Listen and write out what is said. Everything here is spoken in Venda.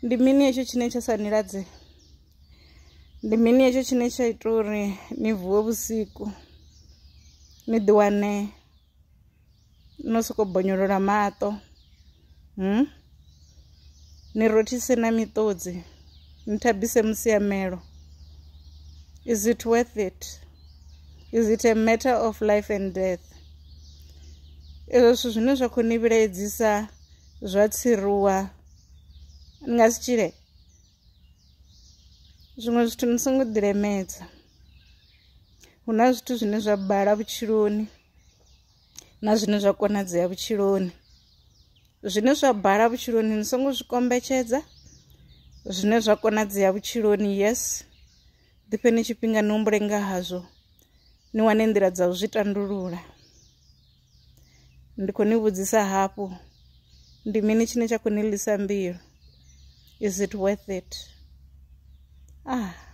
Ndi mini hetsho tshine tsha sa ni ladze? Ndi mini hetsho tshine tsha ita uri ni vuwe vhusiku ni ḓi wane no sokou bonyolola maṱo, ni rothise na miṱodzi, ni thabise musiamelo? Is it worth it? Is it a matter of life and death? Ezwo zwithu zwine zwa khou ni vhilaedzisa zwa tsiruwa ni nga si tshile. Zwiṅwe zwithu ni songo ḓilemedza. Hu na zwithu zwine zwa bala vhutshiloni na zwine zwa konadzea vhutshiloni. Zwine zwa bala vhutshiloni ni songo zwi kombetshedza, zwine zwa konadzea vhutshiloni yes, ḓifheni tshifhinga ni humbule nga hazwo, ni wane nḓila dza u zwi tandulula. Ndi khou ni vhudzisa hafhu, ndi mini tshine tsha khou ni ḽisa mbilu? Is it worth it? Ah.